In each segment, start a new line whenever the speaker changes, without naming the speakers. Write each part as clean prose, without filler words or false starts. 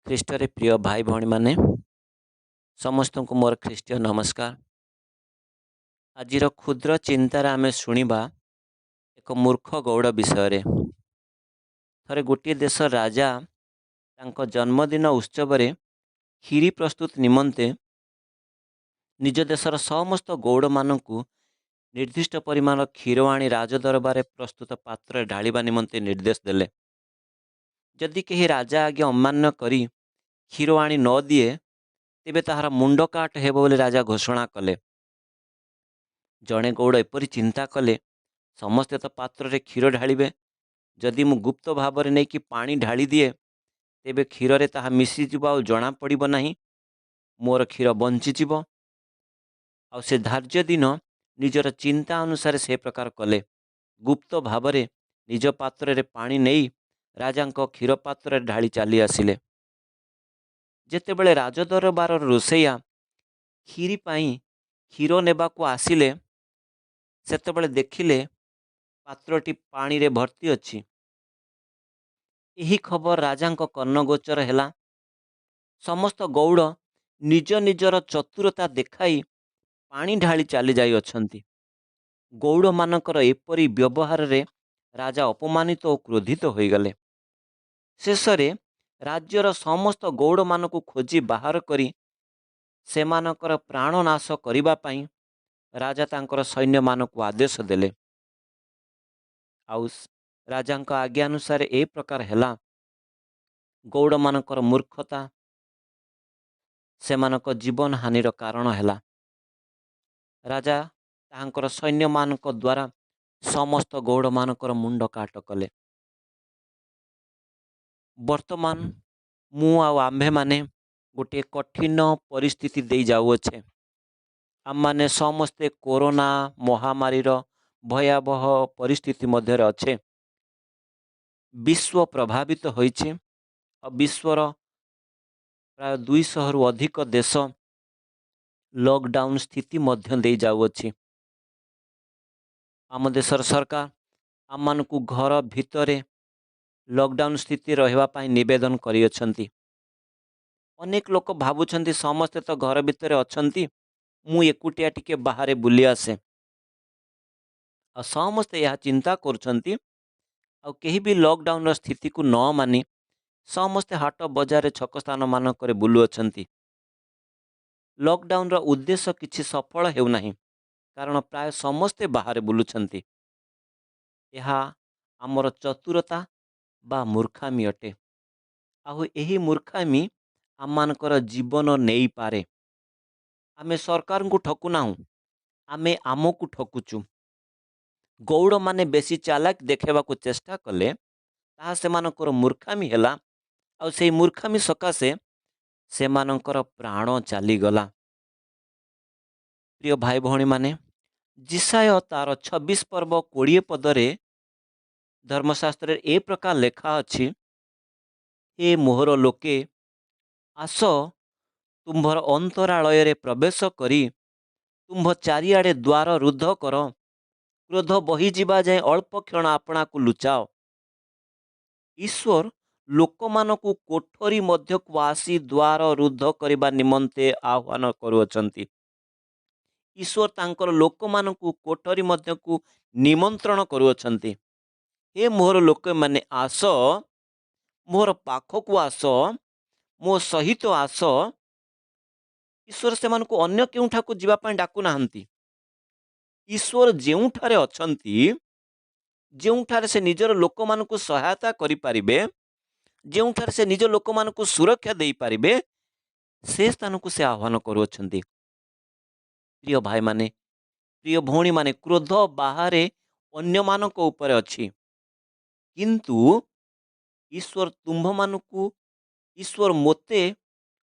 ଖ୍ରୀଷ୍ଟରେ ପ୍ରିୟ ଭାଇ ଭଉଣୀମାନେ, ସମସ୍ତଙ୍କୁ ମୋର ଖ୍ରୀଷ୍ଟୀୟ ନମସ୍କାର। ଆଜିର କ୍ଷୁଦ୍ର ଚିନ୍ତାରେ ଆମେ ଶୁଣିବା ଏକ ମୂର୍ଖ ଗୌଡ଼ ବିଷୟରେ। ଥରେ ଗୋଟିଏ ଦେଶ ରାଜା ତାଙ୍କ ଜନ୍ମଦିନ ଉତ୍ସବରେ କ୍ଷୀରି ପ୍ରସ୍ତୁତ ନିମନ୍ତେ ନିଜ ଦେଶର ସମସ୍ତ ଗୌଡ଼ମାନଙ୍କୁ ନିର୍ଦ୍ଦିଷ୍ଟ ପରିମାଣର କ୍ଷୀର ଆଣି ରାଜଦରବାରରେ ପ୍ରସ୍ତୁତ ପାତ୍ରରେ ଢାଳିବା ନିମନ୍ତେ ନିର୍ଦ୍ଦେଶ ଦେଲେ। ଯଦି କେହି ରାଜା ଆଜ୍ଞା ଅମାନ୍ୟ କରି କ୍ଷୀର ଆଣି ନ ଦିଏ, ତେବେ ତାହାର ମୁଣ୍ଡ କାଟ ହେବ ବୋଲି ରାଜା ଘୋଷଣା କଲେ। ଜଣେ ଗୌଡ଼ ଏପରି ଚିନ୍ତା କଲେ, ସମସ୍ତେ ତ ପାତ୍ରରେ କ୍ଷୀର ଢାଳିବେ, ଯଦି ମୁଁ ଗୁପ୍ତ ଭାବରେ ନେଇକି ପାଣି ଢାଳି ଦିଏ ତେବେ କ୍ଷୀରରେ ତାହା ମିଶିଯିବ ଆଉ ଜଣାପଡ଼ିବ ନାହିଁ, ମୋର କ୍ଷୀର ବଞ୍ଚିଯିବ। ଆଉ ସେ ଧାର୍ଯ୍ୟ ଦିନ ନିଜର ଚିନ୍ତା ଅନୁସାରେ ସେ ପ୍ରକାର କଲେ। ଗୁପ୍ତ ଭାବରେ ନିଜ ପାତ୍ରରେ ପାଣି ନେଇ ରାଜାଙ୍କ କ୍ଷୀର ପାତ୍ରରେ ଢାଳି ଚାଲି ଆସିଲେ। ଯେତେବେଳେ ରାଜଦରବାରର ରୋଷେଇଆ କ୍ଷୀରି ପାଇଁ କ୍ଷୀର ନେବାକୁ ଆସିଲେ, ସେତେବେଳେ ଦେଖିଲେ ପାତ୍ରଟି ପାଣିରେ ଭର୍ତ୍ତି ଅଛି। ଏହି ଖବର ରାଜାଙ୍କ କର୍ଣ୍ଣଗୋଚର ହେଲା। ସମସ୍ତ ଗୌଡ଼ ନିଜ ନିଜର ଚତୁରତା ଦେଖାଇ ପାଣି ଢାଳି ଚାଲି ଯାଇଅଛନ୍ତି। ଗୌଡ଼ମାନଙ୍କର ଏପରି ବ୍ୟବହାରରେ ରାଜା ଅପମାନିତ ଓ କ୍ରୋଧିତ ହୋଇଗଲେ। ଶେଷରେ ରାଜ୍ୟର ସମସ୍ତ ଗୌଡ଼ମାନଙ୍କୁ ଖୋଜି ବାହାର କରି ସେମାନଙ୍କର ପ୍ରାଣନାଶ କରିବା ପାଇଁ ରାଜା ତାଙ୍କର ସୈନ୍ୟମାନଙ୍କୁ ଆଦେଶ ଦେଲେ। ଆଉ ରାଜାଙ୍କ ଆଜ୍ଞା ଅନୁସାରେ ଏ ପ୍ରକାର ହେଲା। ଗୌଡ଼ମାନଙ୍କର ମୂର୍ଖତା ସେମାନଙ୍କ ଜୀବନ ହାନିର କାରଣ ହେଲା। ରାଜା ତାହାଙ୍କର ସୈନ୍ୟମାନଙ୍କ ଦ୍ୱାରା ସମସ୍ତ ଗୌଡ଼ମାନଙ୍କର ମୁଣ୍ଡ କାଟ କଲେ। ବର୍ତ୍ତମାନ ମୁଁ ଆଉ ଆମ୍ଭେମାନେ ଗୋଟିଏ କଠିନ ପରିସ୍ଥିତି ଦେଇ ଯାଉଅଛେ। ଆମମାନେ ସମସ୍ତେ କୋରୋନା ମହାମାରୀର ଭୟାବହ ପରିସ୍ଥିତି ମଧ୍ୟରେ ଅଛେ। ବିଶ୍ୱ ପ୍ରଭାବିତ ହୋଇଛି ଆଉ ବିଶ୍ୱର ପ୍ରାୟ 200ରୁ ଅଧିକ ଦେଶ ଲକଡାଉନ ସ୍ଥିତି ମଧ୍ୟ ଦେଇ ଯାଉଅଛି। ଆମ ଦେଶର ସରକାର ଆମମାନଙ୍କୁ ଘର ଭିତରେ ଲକଡାଉନ ସ୍ଥିତି ରହିବା ପାଇଁ ନିବେଦନ କରିଅଛନ୍ତି। ଅନେକ ଲୋକ ଭାବୁଛନ୍ତି ସମସ୍ତେ ତ ଘର ଭିତରେ ଅଛନ୍ତି, ମୁଁ ଏକୁଟିଆ ଟିକେ ବାହାରେ ବୁଲି ଆସେ। ଆଉ ସମସ୍ତେ ଏହା ଚିନ୍ତା କରୁଛନ୍ତି। ଆଉ କେହି ବି ଲକଡାଉନର ସ୍ଥିତିକୁ ନ ମାନି ସମସ୍ତେ ହାଟ ବଜାରରେ ଛକ ସ୍ଥାନ ମାନଙ୍କରେ ବୁଲୁଅଛନ୍ତି। ଲକଡାଉନର ଉଦ୍ଦେଶ୍ୟ କିଛି ସଫଳ ହେଉନାହିଁ, କାରଣ ପ୍ରାୟ ସମସ୍ତେ ବାହାରେ ବୁଲୁଛନ୍ତି। ଏହା ଆମର ଚତୁରତା ବା ମୂର୍ଖାମି ଅଟେ। ଆଉ ଏହି ମୂର୍ଖାମି ଆମମାନଙ୍କର ଜୀବନ ନେଇପାରେ। ଆମେ ସରକାରଙ୍କୁ ଠକୁନାହୁଁ, ଆମେ ଆମକୁ ଠକୁଛୁ। ଗୌଡ଼ମାନେ ବେଶୀ ଚାଲାକ ଦେଖାଇବାକୁ ଚେଷ୍ଟା କଲେ, ତାହା ସେମାନଙ୍କର ମୂର୍ଖାମି ହେଲା। ଆଉ ସେଇ ମୂର୍ଖାମି ସକାଶେ ସେମାନଙ୍କର ପ୍ରାଣ ଚାଲିଗଲା। ପ୍ରିୟ ଭାଇ ଭଉଣୀମାନେ, ଯିଶାଇୟ ତାର 26 ପର୍ବ 20 ପଦରେ ଧର୍ମଶାସ୍ତ୍ରରେ ଏ ପ୍ରକାର ଲେଖା ଅଛି, ହେ ମୋହର ଲୋକେ, ଆସ, ତୁମ୍ଭର ଅନ୍ତରାଳୟରେ ପ୍ରବେଶ କରି ତୁମ୍ଭ ଚାରିଆଡ଼େ ଦ୍ୱାର ରୁଦ୍ଧ କର, କ୍ରୋଧ ବହିଯିବା ଯାଏଁ ଅଳ୍ପ କ୍ଷଣ ଆପଣାକୁ ଲୁଚାଅ। ଈଶ୍ୱର ଲୋକମାନଙ୍କୁ କୋଠରୀ ମଧ୍ୟକୁ ଆସି ଦ୍ୱାର ରୁଦ୍ଧ କରିବା ନିମନ୍ତେ ଆହ୍ୱାନ କରୁଅଛନ୍ତି। ଈଶ୍ୱର ତାଙ୍କର ଲୋକମାନଙ୍କୁ କୋଠରୀ ମଧ୍ୟକୁ ନିମନ୍ତ୍ରଣ କରୁଅଛନ୍ତି। ହେ ମୋହର ଲୋକମାନେ, ଆସ, ମୋହର ପାଖକୁ ଆସ, ମୋ ସହିତ ଆସ। ଈଶ୍ୱର ସେମାନଙ୍କୁ ଅନ୍ୟ କେଉଁଠାକୁ ଯିବା ପାଇଁ ଡାକୁନାହାନ୍ତି। ଈଶ୍ୱର ଯେଉଁଠାରେ ଅଛନ୍ତି, ଯେଉଁଠାରେ ସେ ନିଜର ଲୋକମାନଙ୍କୁ ସହାୟତା କରିପାରିବେ, ଯେଉଁଠାରେ ସେ ନିଜ ଲୋକମାନଙ୍କୁ ସୁରକ୍ଷା ଦେଇପାରିବେ, ସେ ସ୍ଥାନକୁ ସେ ଆହ୍ୱାନ କରୁଅଛନ୍ତି। ପ୍ରିୟ ଭାଇମାନେ, ପ୍ରିୟ ଭଉଣୀମାନେ, କ୍ରୋଧ ବାହାରେ ଅନ୍ୟମାନଙ୍କ ଉପରେ ଅଛି, କିନ୍ତୁ ଈଶ୍ୱର ତୁମ୍ଭମାନଙ୍କୁ, ଈଶ୍ୱର ମୋତେ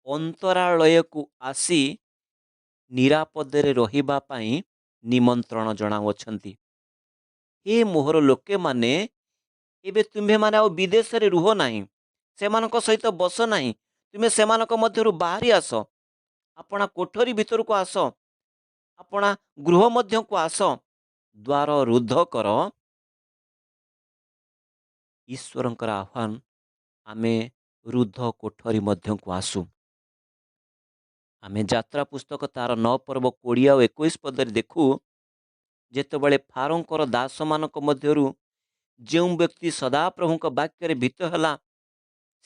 ଅନ୍ତରାଳୟକୁ ଆସି ନିରାପଦରେ ରହିବା ପାଇଁ ନିମନ୍ତ୍ରଣ ଜଣାଉଅଛନ୍ତି। ହେ ମୋହର ଲୋକମାନେ, ଏବେ ତୁମ୍ଭେମାନେ ଆଉ ବିଦେଶରେ ରୁହ ନାହିଁ, ସେମାନଙ୍କ ସହିତ ବସ ନାହିଁ, ତୁମେ ସେମାନଙ୍କ ମଧ୍ୟରୁ ବାହାରି ଆସ, ଆପଣା କୋଠରୀ ଭିତରକୁ ଆସ, ଆପଣା ଗୃହ ମଧ୍ୟକୁ ଆସ, ଦ୍ୱାର ରୁଦ୍ଧ କର। ଈଶ୍ୱରଙ୍କର ଆହ୍ୱାନ ଆମେ ରୁଦ୍ଧ କୋଠରୀ ମଧ୍ୟକୁ ଆସୁ। ଆମେ ଯାତ୍ରା ପୁସ୍ତକ ତାର 9 ପର୍ବ 20 ଆଉ 21 ପଦରେ ଦେଖୁ, ଯେତେବେଳେ ଫାରୋଙ୍କର ଦାସମାନଙ୍କ ମଧ୍ୟରୁ ଯେଉଁ ବ୍ୟକ୍ତି ସଦାପ୍ରଭୁଙ୍କ ବାକ୍ୟରେ ଭୀତ ହେଲା,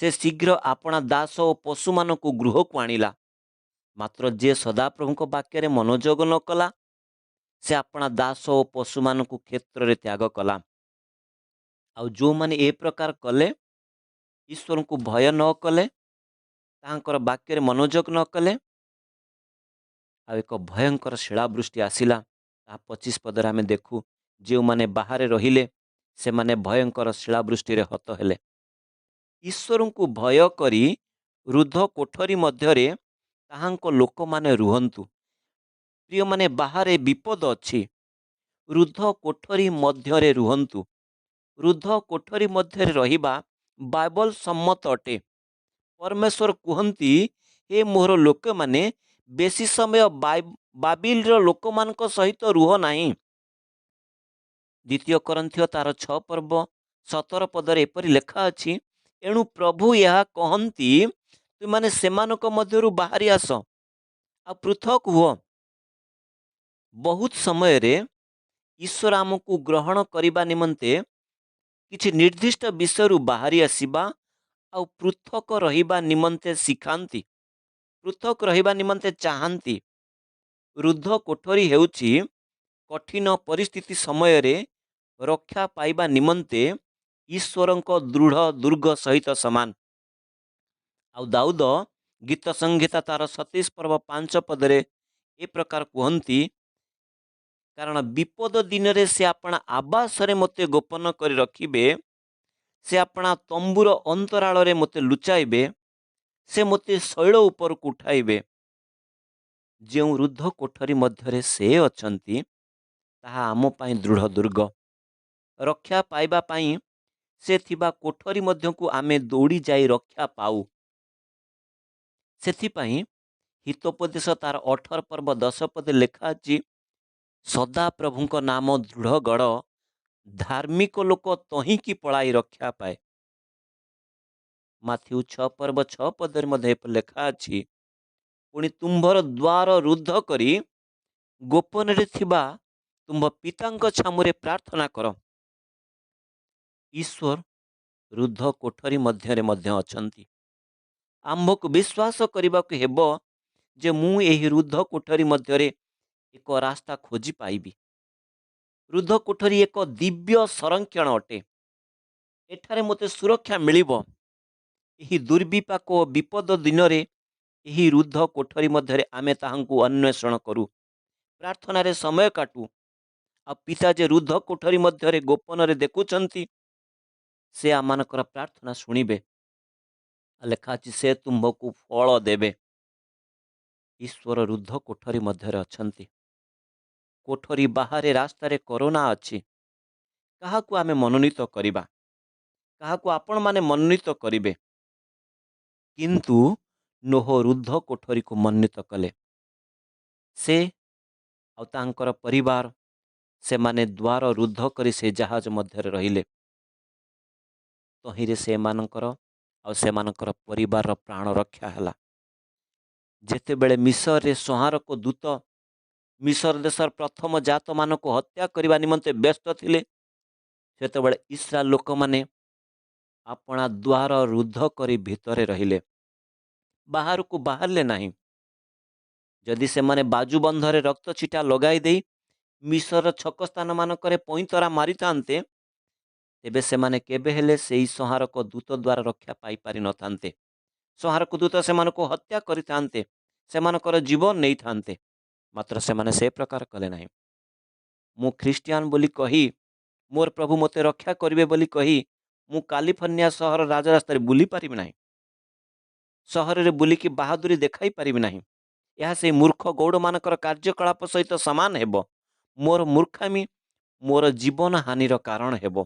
ସେ ଶୀଘ୍ର ଆପଣା ଦାସ ଓ ପଶୁମାନଙ୍କୁ ଗୃହକୁ ଆଣିଲା। ମାତ୍ର ଯିଏ ସଦାପ୍ରଭୁଙ୍କ ବାକ୍ୟରେ ମନୋଯୋଗ ନ କଲା, ସେ ଆପଣା ଦାସ ଓ ପଶୁମାନଙ୍କୁ କ୍ଷେତ୍ରରେ ତ୍ୟାଗ କଲା। ଆଉ ଯେଉଁମାନେ ଏ ପ୍ରକାର କଲେ, ଈଶ୍ୱରଙ୍କୁ ଭୟ ନ କଲେ, ତାହାଙ୍କର ବାକ୍ୟରେ ମନୋଯୋଗ ନ କଲେ, ଆଉ ଏକ ଭୟଙ୍କର ଶିଳାବୃଷ୍ଟି ଆସିଲା। ତାହା 25 ପଦରେ ଆମେ ଦେଖୁ, ଯେଉଁମାନେ ବାହାରେ ରହିଲେ ସେମାନେ ଭୟଙ୍କର ଶିଳାବୃଷ୍ଟିରେ ହତ ହେଲେ। ଈଶ୍ୱରଙ୍କୁ ଭୟ କରି ରୁଦ୍ଧ କୋଠରୀ ମଧ୍ୟରେ ତାହାଙ୍କ ଲୋକମାନେ ରୁହନ୍ତୁ। ପ୍ରିୟମାନେ, ବାହାରେ ବିପଦ ଅଛି, ରୁଦ୍ଧ କୋଠରୀ ମଧ୍ୟରେ ରୁହନ୍ତୁ। ରୁଦ୍ଧ କୋଠରୀ ମଧ୍ୟରେ ରହିବା ବାଇବଲ ସମ୍ମତ ଅଟେ। ପରମେଶ୍ୱର କୁହନ୍ତି, ହେ ମୋହର ଲୋକମାନେ, ବେଶୀ ସମୟ ବାବିଲର ଲୋକମାନଙ୍କ ସହିତ ରୁହ ନାହିଁ। ଦ୍ୱିତୀୟ କରିନ୍ଥୀୟ ତାର 6 ପର୍ବ 17 ପଦରେ ଏପରି ଲେଖା ଅଛି, ଏଣୁ ପ୍ରଭୁ ଏହା କହନ୍ତି, ତୁମେମାନେ ସେମାନଙ୍କ ମଧ୍ୟରୁ ବାହାରି ଆସ ଆଉ ପୃଥକ ହୁଅ। ବହୁତ ସମୟରେ ଈଶ୍ୱର ଆମକୁ ଗ୍ରହଣ କରିବା ନିମନ୍ତେ କିଛି ନିର୍ଦ୍ଦିଷ୍ଟ ବିଷୟରୁ ବାହାରି ଆସିବା ଆଉ ପୃଥକ ରହିବା ନିମନ୍ତେ ଶିଖାନ୍ତି, ପୃଥକ ରହିବା ନିମନ୍ତେ ଚାହାନ୍ତି। ରୁଦ୍ଧ କୋଠରୀ ହେଉଛି କଠିନ ପରିସ୍ଥିତି ସମୟରେ ରକ୍ଷା ପାଇବା ନିମନ୍ତେ ଈଶ୍ୱରଙ୍କ ଦୃଢ଼ ଦୁର୍ଗ ସହିତ ସମାନ। ଆଉ ଦାଉଦ ଗୀତ ସଂହିତା ତାର 27 ପର୍ବ 5 ପଦରେ ଏ ପ୍ରକାର କୁହନ୍ତି, କାରଣ ବିପଦ ଦିନରେ ସେ ଆପଣା ଆବାସରେ ମୋତେ ଗୋପନ କରି ରଖିବେ, ସେ ଆପଣା ତମ୍ବୁର ଅନ୍ତରାଳରେ ମୋତେ ଲୁଚାଇବେ, ସେ ମୋତେ ଶୈଳ ଉପରକୁ ଉଠାଇବେ। ଯେଉଁ ରୁଦ୍ଧ କୋଠରୀ ମଧ୍ୟରେ ସେ ଅଛନ୍ତି, ତାହା ଆମ ପାଇଁ ଦୃଢ଼ ଦୁର୍ଗ। ରକ୍ଷା ପାଇବା ପାଇଁ ସେ ଥିବା କୋଠରୀ ମଧ୍ୟକୁ ଆମେ ଦୌଡ଼ି ଯାଇ ରକ୍ଷା ପାଉ। ସେଥିପାଇଁ ହିତୋପଦେଶ ତାର 18 ପର୍ବ 10 ପଦରେ ଲେଖା ଅଛି, ସଦାପ୍ରଭୁଙ୍କ ନାମ ଦୃଢ଼ ଗଡ଼, ଧାର୍ମିକ ଲୋକ ତହିଁକି ପଳାଇ ରକ୍ଷା ପାଏ। ମାଥିଉ 6 ପର୍ବ 6 ପଦରେ ମଧ୍ୟ ଏପରି ଲେଖା ଅଛି, ପୁଣି ତୁମ୍ଭର ଦ୍ୱାର ରୁଦ୍ଧ କରି ଗୋପନରେ ଥିବା ତୁମ୍ଭ ପିତାଙ୍କ ଛାମୁରେ ପ୍ରାର୍ଥନା କର। ଈଶ୍ୱର ରୁଦ୍ଧ କୋଠରୀ ମଧ୍ୟରେ ମଧ୍ୟ ଅଛନ୍ତି। ଆମ୍ଭକୁ ବିଶ୍ୱାସ କରିବାକୁ ହେବ ଯେ ମୁଁ ଏହି ରୁଦ୍ଧ କୋଠରୀ ମଧ୍ୟରେ ଏକ ରାସ୍ତା ଖୋଜି ପାଇବି। ରୁଦ୍ଧ କୋଠରୀ ଏକ ଦିବ୍ୟ ସଂରକ୍ଷଣ ଅଟେ। ଏଠାରେ ମୋତେ ସୁରକ୍ଷା ମିଳିବ। ଏହି ଦୁର୍ବିପାକ ଓ ବିପଦ ଦିନରେ ଏହି ରୁଦ୍ଧ କୋଠରୀ ମଧ୍ୟରେ ଆମେ ତାହାଙ୍କୁ ଅନ୍ୱେଷଣ କରୁ, ପ୍ରାର୍ଥନାରେ ସମୟ କାଟୁ। ଆଉ ପିତା ଯେ ରୁଦ୍ଧ କୋଠରୀ ମଧ୍ୟରେ ଗୋପନରେ ଦେଖୁଛନ୍ତି, ସେ ଆମମାନଙ୍କର ପ୍ରାର୍ଥନା ଶୁଣିବେ। ଲେଖା ଅଛି, ସେ ତୁମ୍ଭକୁ ଫଳ ଦେବେ। ଈଶ୍ୱର ରୁଦ୍ଧ କୋଠରୀ ମଧ୍ୟରେ ଅଛନ୍ତି। କୋଠରୀ ବାହାରେ ରାସ୍ତାରେ କରୋନା ଅଛି। କାହାକୁ ଆମେ ମନୋନୀତ କରିବା? କାହାକୁ ଆପଣମାନେ ମନୋନୀତ କରିବେ? କିନ୍ତୁ ନୋହ ରୁଦ୍ଧ କୋଠରୀକୁ ମନୋନୀତ କଲେ। ସେ ଆଉ ତାଙ୍କର ପରିବାର, ସେମାନେ ଦ୍ୱାର ରୁଦ୍ଧ କରି ସେ ଜାହାଜ ମଧ୍ୟରେ ରହିଲେ। ତହିଁରେ ସେମାନଙ୍କର ଆଉ ସେମାନଙ୍କର ପରିବାରର ପ୍ରାଣ ରକ୍ଷା ହେଲା। ଯେତେବେଳେ ମିଶରରେ ସଂହାରକ ଦୂତ ମିଶର ଦେଶର ପ୍ରଥମ ଜାତମାନଙ୍କୁ ହତ୍ୟା କରିବା ନିମନ୍ତେ ବ୍ୟସ୍ତ ଥିଲେ, ସେତେବେଳେ ଇସ୍ରାଏଲ ଲୋକମାନେ ଆପଣା ଦ୍ୱାର ରୁଦ୍ଧ କରି ଭିତରେ ରହିଲେ, ବାହାରକୁ ବାହାରିଲେ ନାହିଁ। ଯଦି ସେମାନେ ବାଜୁବନ୍ଧରେ ରକ୍ତ ଛିଟା ଲଗାଇ ଦେଇ ମିଶରର ଛକ ସ୍ଥାନମାନଙ୍କରେ ପଇଁତରା ମାରିଥାନ୍ତେ, ତେବେ ସେମାନେ କେବେ ହେଲେ ସେଇ ସଂହାରକ ଦୂତ ଦ୍ୱାରା ରକ୍ଷା ପାଇପାରିନଥାନ୍ତେ। ସଂହାରକ ଦୂତ ସେମାନଙ୍କୁ ହତ୍ୟା କରିଥାନ୍ତେ, ସେମାନଙ୍କର ଜୀବନ ନେଇଥାନ୍ତେ। ମାତ୍ର ସେମାନେ ସେ ପ୍ରକାର କଲେ ନାହିଁ। ମୁଁ ଖ୍ରୀଷ୍ଟିଆନ ବୋଲି କହି, ମୋର ପ୍ରଭୁ ମୋତେ ରକ୍ଷା କରିବେ ବୋଲି କହି ମୁଁ କାଲିଫର୍ଣ୍ଣିଆ ସହର ରାଜରାସ୍ତାରେ ବୁଲି ପାରିବି ନାହିଁ। ସହରରେ ବୁଲିକି ବାହାଦୁରୀ ଦେଖାଇ ପାରିବି ନାହିଁ। ଏହା ସେଇ ମୂର୍ଖ ଗୌଡ଼ମାନଙ୍କର କାର୍ଯ୍ୟକଳାପ ସହିତ ସମାନ ହେବ। ମୋର ମୂର୍ଖାମି ମୋର ଜୀବନ ହାନିର କାରଣ ହେବ।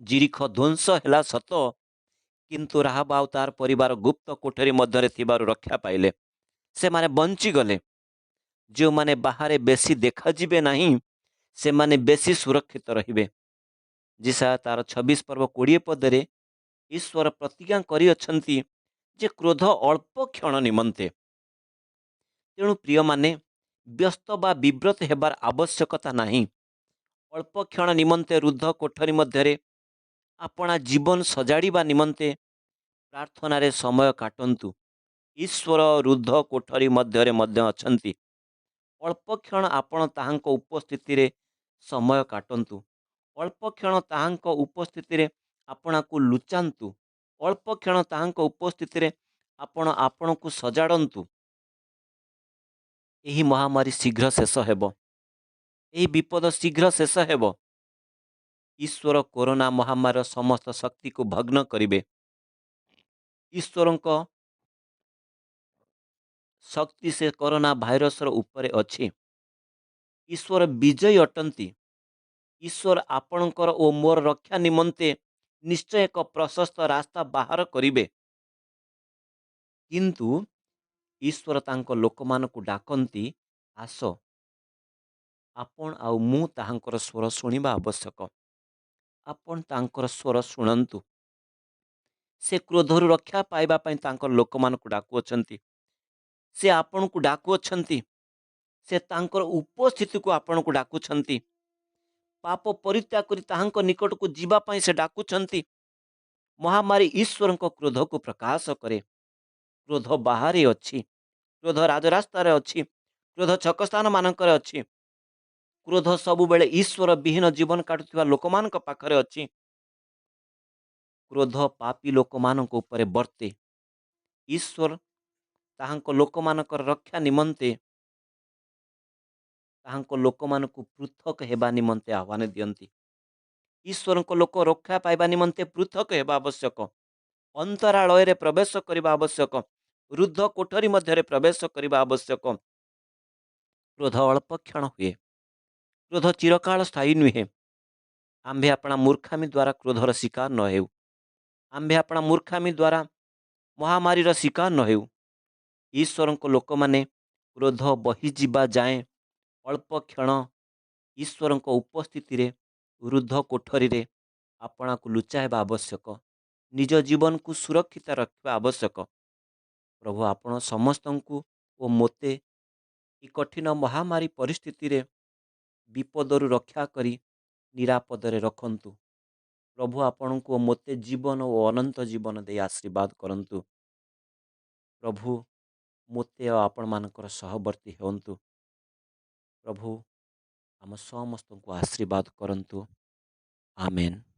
ଯିରୀଖ ଧ୍ୱଂସ ହେଲା ସତ, କିନ୍ତୁ ରାହାବ ଆଉ ତାର ପରିବାର ଗୁପ୍ତ କୋଠରୀ ମଧ୍ୟରେ ଥିବାରୁ ରକ୍ଷା ପାଇଲେ। ସେମାନେ ବଞ୍ଚିଗଲେ। ଯେଉଁମାନେ ବାହାରେ ବେଶୀ ଦେଖାଯିବେ ନାହିଁ, ସେମାନେ ବେଶୀ ସୁରକ୍ଷିତ ରହିବେ। ଯିଶାଇୟ ତାର 26 ପର୍ବ 20 ପଦରେ ଈଶ୍ୱର ପ୍ରତିଜ୍ଞା କରିଅଛନ୍ତି ଯେ କ୍ରୋଧ ଅଳ୍ପ କ୍ଷଣ ନିମନ୍ତେ। ତେଣୁ ପ୍ରିୟମାନେ, ବ୍ୟସ୍ତ ବା ବିବ୍ରତ ହେବାର ଆବଶ୍ୟକତା ନାହିଁ। ଅଳ୍ପ କ୍ଷଣ ନିମନ୍ତେ ରୁଦ୍ଧ କୋଠରୀ ମଧ୍ୟରେ ଆପଣା ଜୀବନ ସଜାଡ଼ିବା ନିମନ୍ତେ ପ୍ରାର୍ଥନାରେ ସମୟ କାଟନ୍ତୁ। ଈଶ୍ୱର ରୁଦ୍ଧ କୋଠରୀ ମଧ୍ୟରେ ମଧ୍ୟ ଅଛନ୍ତି। ଅଳ୍ପ କ୍ଷଣ ଆପଣ ତାହାଙ୍କ ଉପସ୍ଥିତିରେ ସମୟ କାଟନ୍ତୁ। ଅଳ୍ପ କ୍ଷଣ ତାହାଙ୍କ ଉପସ୍ଥିତିରେ ଆପଣାକୁ ଲୁଚାନ୍ତୁ। ଅଳ୍ପ କ୍ଷଣ ତାହାଙ୍କ ଉପସ୍ଥିତିରେ ଆପଣ ଆପଣଙ୍କୁ ସଜାଡ଼ନ୍ତୁ। ଏହି ମହାମାରୀ ଶୀଘ୍ର ଶେଷ ହେବ। ଏହି ବିପଦ ଶୀଘ୍ର ଶେଷ ହେବ। ଈଶ୍ୱର କରୋନା ମହାମାରୀର ସମସ୍ତ ଶକ୍ତିକୁ ଭଗ୍ନ କରିବେ। ଈଶ୍ୱରଙ୍କ ଶକ୍ତି ସେ କରୋନା ଭାଇରସର ଉପରେ ଅଛି। ଈଶ୍ୱର ବିଜୟୀ ଅଟନ୍ତି। ଈଶ୍ୱର ଆପଣଙ୍କର ଓ ମୋର ରକ୍ଷା ନିମନ୍ତେ ନିଶ୍ଚୟ ଏକ ପ୍ରଶସ୍ତ ରାସ୍ତା ବାହାର କରିବେ। କିନ୍ତୁ ଈଶ୍ୱର ତାଙ୍କ ଲୋକମାନଙ୍କୁ ଡାକନ୍ତି, ଆସ। ଆପଣ ଆଉ ମୁଁ ତାହାଙ୍କର ସ୍ୱର ଶୁଣିବା ଆବଶ୍ୟକ। ଆପଣ ତାଙ୍କର ସ୍ୱର ଶୁଣନ୍ତୁ। ସେ କ୍ରୋଧରୁ ରକ୍ଷା ପାଇବା ପାଇଁ ତାଙ୍କର ଲୋକମାନଙ୍କୁ ଡାକୁଅଛନ୍ତି। ସେ ଆପଣଙ୍କୁ ଡାକୁଅଛନ୍ତି। ସେ ତାଙ୍କର ଉପସ୍ଥିତିକୁ ଆପଣଙ୍କୁ ଡାକୁଛନ୍ତି। ପାପ ପରିତ୍ୟାଗ କରି ତାହାଙ୍କ ନିକଟକୁ ଯିବା ପାଇଁ ସେ ଡାକୁଛନ୍ତି। ମହାମାରୀ ଈଶ୍ୱରଙ୍କ କ୍ରୋଧକୁ ପ୍ରକାଶ କରେ। କ୍ରୋଧ ବାହାରେ ଅଛି। କ୍ରୋଧ ରାଜରାସ୍ତାରେ ଅଛି। କ୍ରୋଧ ଛକସ୍ଥାନ ମାନଙ୍କରେ ଅଛି। କ୍ରୋଧ ସବୁବେଳେ ଈଶ୍ୱର ବିହୀନ ଜୀବନ କାଟୁଥିବା ଲୋକମାନଙ୍କ ପାଖରେ ଅଛି। କ୍ରୋଧ ପାପୀ ଲୋକମାନଙ୍କ ଉପରେ ବର୍ତ୍ତେ। ଈଶ୍ୱର ତାହାଙ୍କ ଲୋକମାନଙ୍କର ରକ୍ଷା ନିମନ୍ତେ ତାହାଙ୍କ ଲୋକମାନଙ୍କୁ ପୃଥକ ହେବା ନିମନ୍ତେ ଆହ୍ୱାନ ଦିଅନ୍ତି। ଈଶ୍ୱରଙ୍କ ଲୋକ ରକ୍ଷା ପାଇବା ନିମନ୍ତେ ପୃଥକ ହେବା ଆବଶ୍ୟକ। ଅନ୍ତରାଳୟରେ ପ୍ରବେଶ କରିବା ଆବଶ୍ୟକ। ରୁଦ୍ଧ କୋଠରୀ ମଧ୍ୟରେ ପ୍ରବେଶ କରିବା ଆବଶ୍ୟକ। କ୍ରୋଧ ଅଳ୍ପ କ୍ଷଣ ହୁଏ। କ୍ରୋଧ ଚିରକାଳ ସ୍ଥାୟୀ ନୁହେଁ। ଆମ୍ଭେ ଆପଣା ମୂର୍ଖାମି ଦ୍ୱାରା କ୍ରୋଧର ଶିକାର ନ ହେଉ। ଆମ୍ଭେ ଆପଣା ମୂର୍ଖାମି ଦ୍ୱାରା ମହାମାରୀର ଶିକାର ନ ହେଉ। ଈଶ୍ୱରଙ୍କ ଲୋକମାନେ କ୍ରୋଧ ବହିଯିବା ଯାଏଁ ଅଳ୍ପ କ୍ଷଣ ଈଶ୍ୱରଙ୍କ ଉପସ୍ଥିତିରେ ରୁଦ୍ଧ କୋଠରୀରେ ଆପଣାକୁ ଲୁଚାଇବା ଆବଶ୍ୟକ। ନିଜ ଜୀବନକୁ ସୁରକ୍ଷିତ ରଖିବା ଆବଶ୍ୟକ। ପ୍ରଭୁ ଆପଣ ସମସ୍ତଙ୍କୁ ଓ ମୋତେ ଏ କଠିନ ମହାମାରୀ ପରିସ୍ଥିତିରେ ବିପଦରୁ ରକ୍ଷା କରି ନିରାପଦରେ ରଖନ୍ତୁ। ପ୍ରଭୁ ଆପଣଙ୍କୁ ଓ ମୋତେ ଜୀବନ ଓ ଅନନ୍ତ ଜୀବନ ଦେଇ ଆଶୀର୍ବାଦ କରନ୍ତୁ। ପ୍ରଭୁ ମୋତେ ଆଉ ଆପଣମାନଙ୍କର ସହବର୍ତ୍ତୀ ହୁଅନ୍ତୁ। ପ୍ରଭୁ ଆମ ସମସ୍ତଙ୍କୁ ଆଶୀର୍ବାଦ କରନ୍ତୁ। ଆମେନ୍।